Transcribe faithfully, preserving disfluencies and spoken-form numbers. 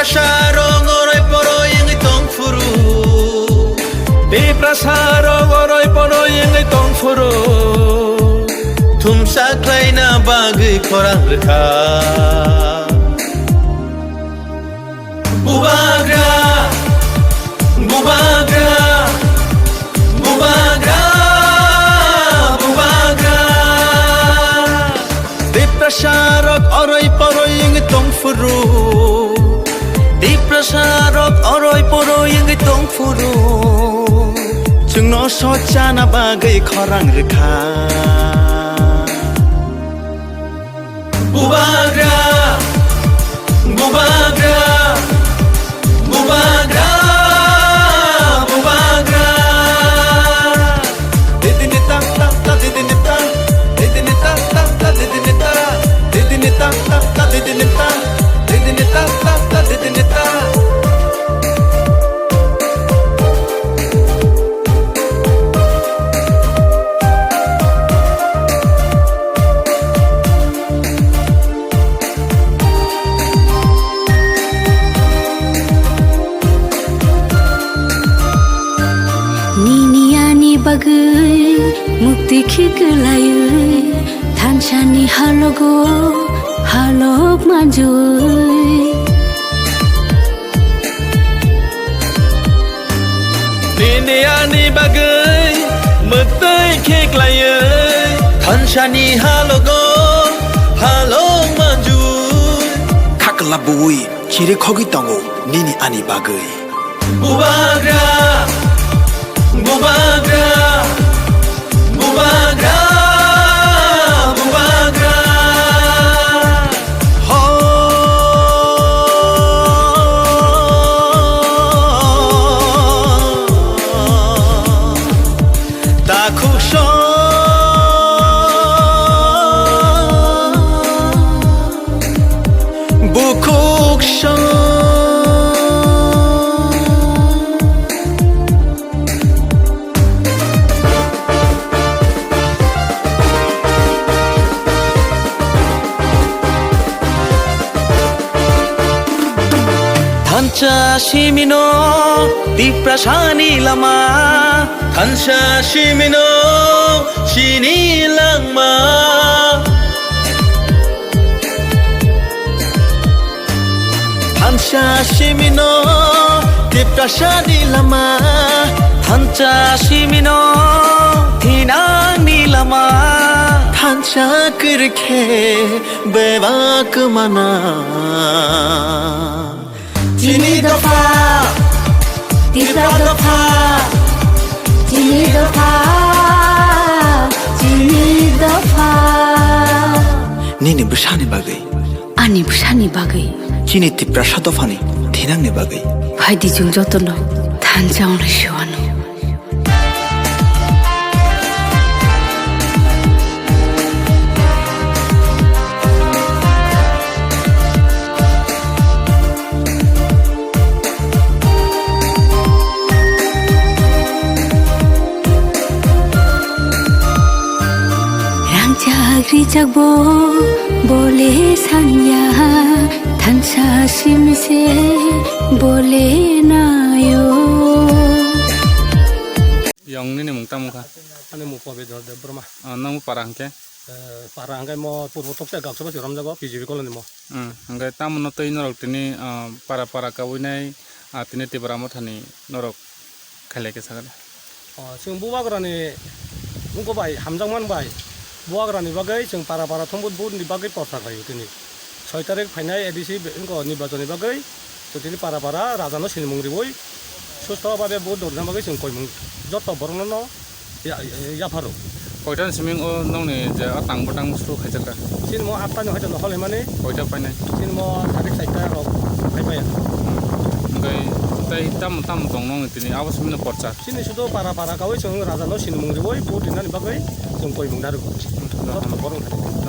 Sarong oroi poroi wngwi tong phuru. Tiprasa rok oroi poroi wngwi tong phuru. Thumsa khlaina bagwi khorang rwkha. Bubagra, bubagra, bubagra, bubagra. Tiprasa rok oroi poroi wngwi tong phuru. Tiprasa rok oroi poroi wngwi tong phuru. Chwngno sochana bagwi khorang rwkha. Bubagra, bubagra, bubagra, bubagra. Didini ta ta ta, didini ta, didini ta ta ta, didini ta, didini ta ta ta, didini ta, didini ta ta ta, didini ta. Nini ani bagwi mukti khiklaiwi, thansani halogo halok manjui. Nini ani bagwi mwtwi khiklaiwi, thansani halogo halok manjui. Khakla buwi chiri khogwi tongo nini ani bagwi. Bubagra, bubagra, bubagra, bubagra. Ho. Takhuk song, bukhuk song. Thansa simino Tiprasani lama, thansa simino chini langma. Thansa simino Tiprasani lama, thansa simino thinangni lama. Thansa kwrwikhe bebak mana. Chini dopha, Tipra dopha, chini dopha, chini dopha. Nini bwsani bagwi. Ani bwsani bagwi. Chini Tiprasa dophani thinangni bagwi. Phaidi chwng jotono thansa wngnai se uanw. Rangchak rijak bo bole sanya, thansa simi se bole nayo. Yang nini mung tamo kha? Ani mung Pobidro Debbarma. Ah, nang para hwnkhe? Eh, para hwnkhe mo Purbo Toksa Gaksoba se romjago, P G B colony mo. Hmm, hwnkhe tamo no twi norok tini, ah, para para kaui nai, ah, tini Tipra Mothani norok khailai khe sakha de. O, chwng Bubagrani wngkha bai, hamjakmani bai. Bubagrani bagwi chwng para para thumbu buni bagwi porsa khlaio tini. Soi tarik phainai A D C be-, wngkha nirbachonni bagwi chwng tini para para rajano sinimung riui susto babe vote dorna bagwi chwng koimung joto borokno no ya-, ya-, yapharo. Koitani siming o nongni je o tang bwtang su khaijakha? Chini mo atta ni hoito no holaimani. Koita painai? Chini mo tarik chaita rok phaibai. Hwnkhe tei tamo tamo tong nongni tini abo simino porcha? Chini sudo para para kaui chwng rajano sinimung riui vote rinani bagwi chwng koimung narwgo. Hmm. Joto borok thani.